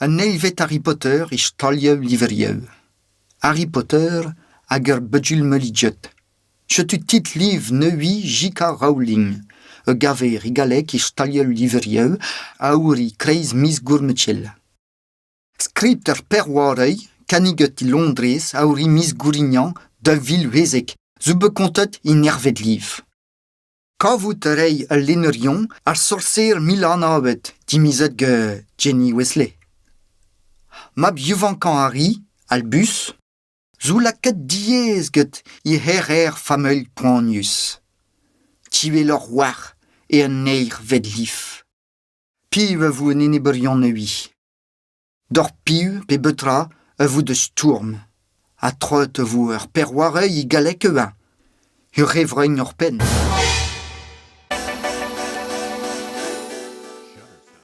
An eilvet Harry Potter e stalioù levrioù. Harry Potter hag ur bugel meuliget. Setu titl liv neuiñ J.K. Rowling, a gaver e galleg e stalioù levrioù aour e-kreiz miz Gourmetchel. Skript ur perroarey kanniget e Londrez aour e miz Gourignan 2016 zo bet kontet en ervet liv. Kavout a ray al lennerion ar sorser milanavet dimezet gant Jenny Wesley. Mab yaouankañ Harry, Albus, zo lakaet diaes gant he c'hêr familh poanius. Diwelloc'h 'oar eo an eilvet liv. Piv a vo an enebourion neuze? Doc'h piv pe betra a vo da stourm? Ha troet e vo ur perroarey e galleg ivez. Ur revrenn oc'hpenn.